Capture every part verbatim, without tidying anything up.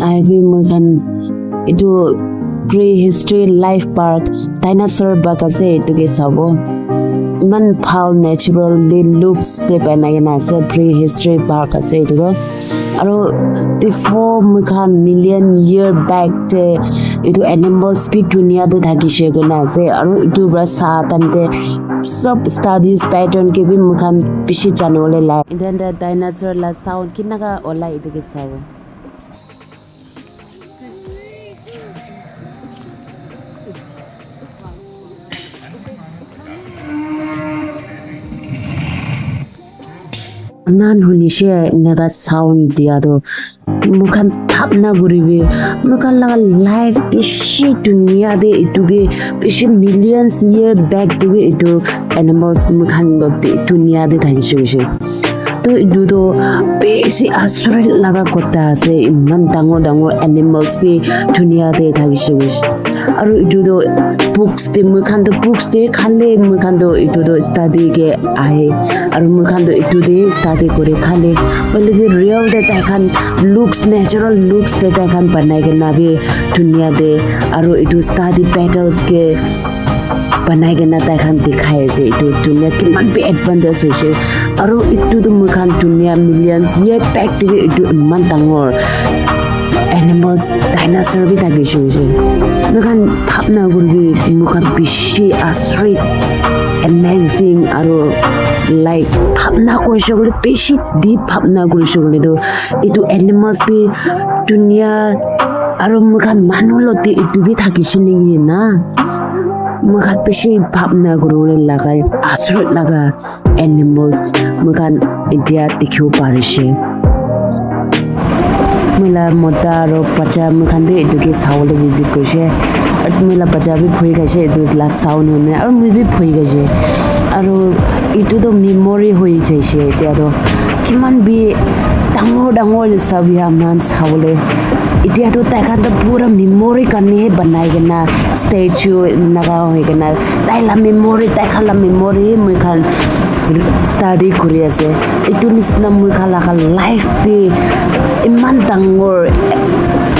Ahibi moi khan etu prehistory life park, dinosaur bak ase, etu ke sabo. Iman bhal naturally looks te banai kena ase, prehistory park ase etu toh. Aro before moi khan million year back te etu animals bi dunia te thakishe koina ase. Aro etu para sa time te sob studies pattern ke bi moi khan bishi janiwole la. Etia te dinosaur la sound kinaka olai etu ke sabo. Nan hunishe eneka sound dia toh moi khan bhabna kuribi, moi khan laga life bishi dunia te etu ke bishi millions year back te bi etu animals moi khan logot te dunia te thakishe hoishe. To etu toh bishi asurit laga kotha ase, iman dangor dangor animals bi dunia te thakishe hoishe. Aru etu toh books te moi khan toh books te khale moi khan toh etu toh study ke ahe. Aru moi khan toh etu te study kore khale. Hoile bi real te tai khan looks, natural looks te tai khan banai kena bi dunia te aru etu study petals ke banai kena tai khan dikhai ase. Etu dunia kiman bi advantage hoise. Aru etu tu moi khan dunia millions year back te bi etu eman dangor animals, dinosaur bi thakishe hoise. Moi khan bhabna kuribi, moi khan bishi asurit, amazing, aru like bhabna kurishe koile bishi deep bhabna kurishe koile tu etu animals bi dunia aru moi khan manu logot te etu bi thakishe naki na. Moi khan bishi bhabna kuribole laga, asurit laga animals moi khan etia dikhibo parishe. Moi la mota aro bacha moi khan bi etu ke sabole visit kurishe. Aru moi la bacha bi bhoi khaishe etu la sound hune, aru moi bi bhoi khaishe. Aru etu toh memory hoi jaishe etia toh. Kiman bi dangor dangor sabi aman sabole. Etia toh tai khan toh pura memory karne he banai kena statue naga hoi kena tai la memory, tai khan la memory moi khan study kuri ase. Etu nisna moi khan laga life te eman dangor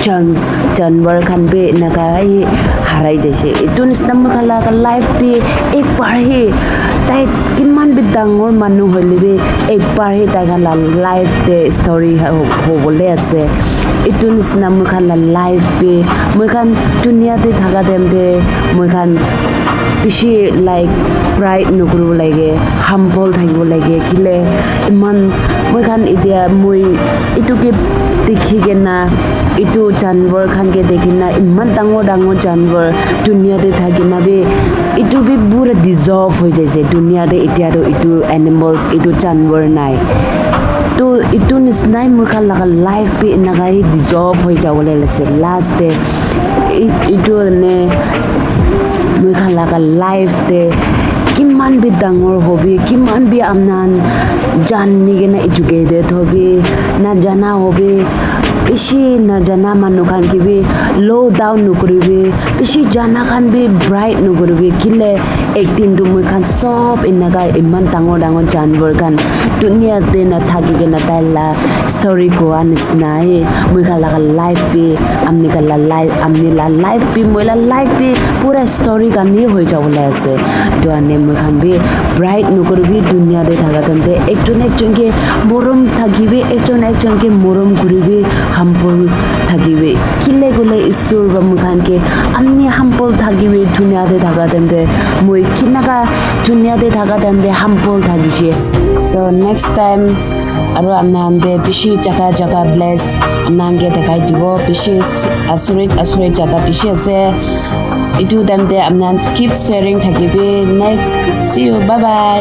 jan-, janwar khan bi eneka he harai jaise. Etu nisna moi khan laga life te ek bar he tai kiman bi dangor manu hoile bi ek bar he tai khan la life te story ho-, hobole ase. Etu nisna moi khan la life bi, moi khan dunia te thaka time te moi khan bishi like pride nokuribo lage, humble thakibo lage. Kile eman moi khan etia moi etu ke dikhi kena etu janwar khan ke dikhi na eman dangor dangor janwar dunia te thaki na bi etu bi pura dissolve hoi jaise dunia te. Etia toh etu animals, etu janwar nai. To etu nisnai moi khan laga life bi eneka he dissolve hoi jabole ase last te. E-, etu ne moi khan laga life te kiman bi dangor hobi, kiman bi apnan jani kena educated hobi, na jana hobi, bishi na jana manu khan ke bi low down nokuribi, bishi jana khan bi bright nokuribi. Kile ek din tu moi khan sob eneka eman dangor dangor janwar khan dunia te na thaki kena tai la story koa nisna he moi khan laga life bi, amni khan la life, amni la life bi, moi la life bi pura story khan he hoi jabole ase. Etu karne moi khan bi pride nokuribi, dunia te thaka time te ekjon ekjon ke morom thakibi, ekjon ekjon ke morom kuribi, humble thakibi. Kile koile Isor para moi khan ke amni humble thakibi, dunia te thaka time te moi kinaka dunia te thaka time te humble thakishe. So next time aru apnan te bishi jaga jaga place apnan ke dekhai dibo, bishi asurit asurit jaga bishi ase. Etu time te apnan keep sharing thakibi. Next, see you, bye bye.